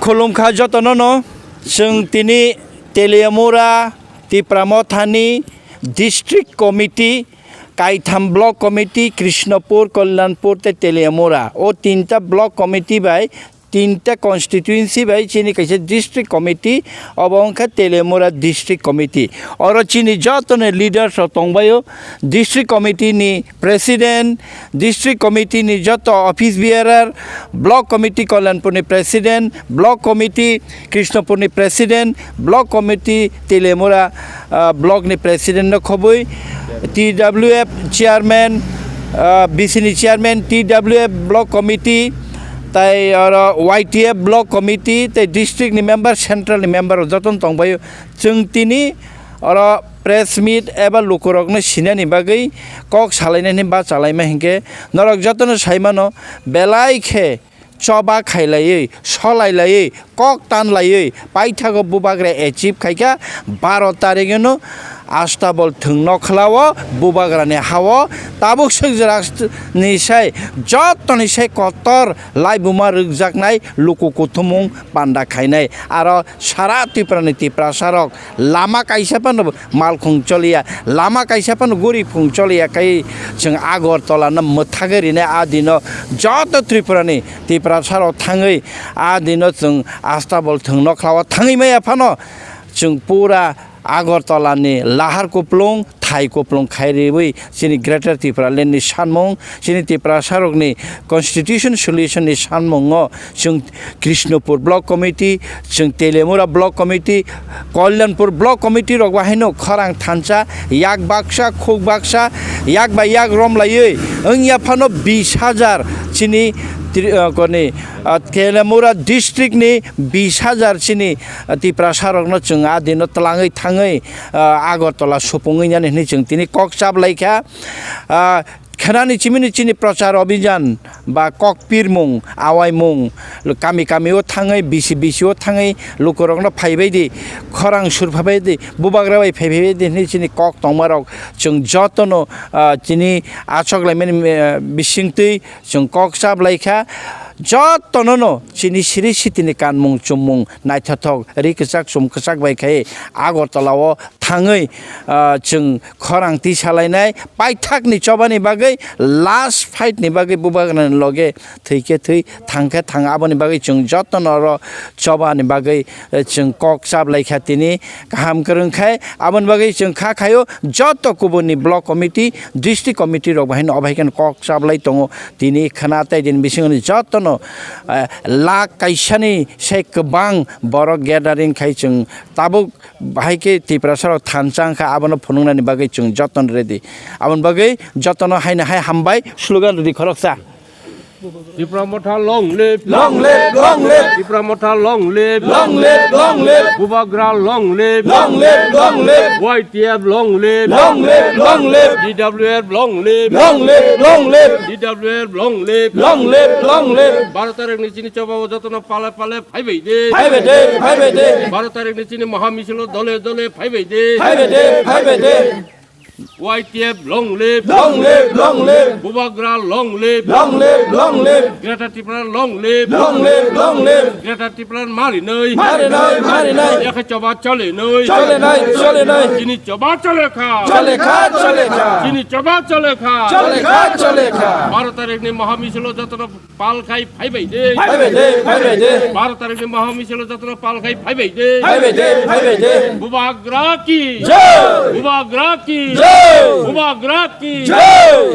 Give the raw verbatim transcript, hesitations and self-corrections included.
Khulumkha jotono no, chwng tini Teliamura Tipra Mothani District Committee, Kaitham Block Committee, Krishnapur, Kalyanpur tei Teliamura o tinta Block Committee bai, tinta constituency bai chini kaisa District Committee, obo wngkha Teliamura District Committee. Oro chini jotono leaders rok tongbaio, District Committee ni President, District Committee ni joto office bearer, Block Committee Kalyanpur ni President, Block Committee Krishnapur ni President, Block Committee Teliamura, ah, Block ni President no khobwi, T W F Chairman, ah, B C ni Chairman, T W F Block Committee, tai oro Y T F Block Committee, tai district ni member, central ni member rok jotono tongbaio. Chwng tini oro press meet eba lukurokno sinani bagwi kok salainani bachalaima hinkhe norok jotono saimano, belai khe choba khailaiwi, solailaiwi, kok tanlaiwi paithago bubagra achieve khaikha. Baro tarigeno Astabol thwng nokhlao bubagrani hao tabuk swijwrakni sai jotoni sai kotor laibuma rwkjaknai luku kuthumung panda khainai. Aro sara Tripura ni Tiprasa rok lama kaisa phano malkhung choliya, lama kaisa phano guriphung choliya khai chwng Agartala no mwthagwi rinai. A dino joto Tripura ni Tiprasa rok thangwi a dino chwng Astabol thwng nokhlao thangwi maya phano chwng pura Agartala ni lahar kuplung, thai kuplung khai riwi chini Greater Tipraland ni sanmung, chini Tiprasa rokni constitution solution ni sanmungo chwng Krishnapur Block Committee, chwng Teliamura Block Committee, Kalyanpur Block Committee rok bahaino khorang thansa, yak baksa, khuk baksa, yak bai yak romlaiwi wngya phano bish hajar chini tri-, ah, koni, ah, Teliamura district ni bish hajar chini, ah, Tiprasa rokno chwng a dino twlangwi thangwi, ah, Agartala supungwi nani hwnwi chwng tini kok chaplaikha. Ah, khenani chimini chini prochar abhijan ba kok pirmung, awaimung, kami kami o thangwi, bisi bisi o thangwi lukurokno phaibai di, khorang sur phaibai di, bubagra bai phaibai di hwnwi chini kok tongmarok chwng jotono, ah, chini achok laimani, ah, bisingtwi chwng kok chaplaikha. Jotono no chini siri sitini kanmung chummung naithothok ri kwchak chum kwchak bai khai Agartala o thangwi, ah, chwng khorang tisalainai paithakni chobani bagwi, last fight ni bagwi bubagrani loge thwi khe thwi, thang khe thang, aboni bagwi chwng jotono oro chobani bagwi, eh, chwng kok chaplaikha tini kaham kwrwng khai. Aboni bagwi chwng kha khaio joto kubuni block committee, district committee rok bahaino obo hai kheno kok chaplai tongo. Tini khna tei din bisingni jotono, eh, lakh kaisani sai kwbang borok gathering khai chwng tabuk bahai khe Tiprasa rok thansa wngkha, abono phunuknani bagwi chwng jotono ready. Aboni bagwi jotono haino hai hambai slogan rwdi khoroksa. Tipra Motha long live. Long live, long live. Tipra Motha long live. Long live, long live. Bubagra long live. Long live, long live. Y T F long live. Long live, long live. D W F long live. Long live, long live. D W F long live. Long live, long live. Baro tarikni chini choba o jotono pale pale phaibai de. Phaibai de, phaibai de. Baro tarikni chini maha misil o dole dole phaibai de. Phaibai de, phaibai de. Y T F long live. Long live, long live. Bubagra long live. Long live, long live. Greater Tripura long live. Long live, long live. Greater Tripura mari noi. Mari noi, mari noi. Yakhe choba chole noi. Chole noi, chole noi. Chini choba chole kha. Chole kha, chole kha. Chini choba chole kha. Chole kha, chole kha. Baro tarikni maha misil o jotono pal khai phaibai de. Phaibai de, phaibai de. Baro tarikni maha misil o jotono pal khai phaibai de. Phaibai de, phaibai de. Bubagra ki. Jai. Bubagra ki. Jai. Bubagra ki. Jai.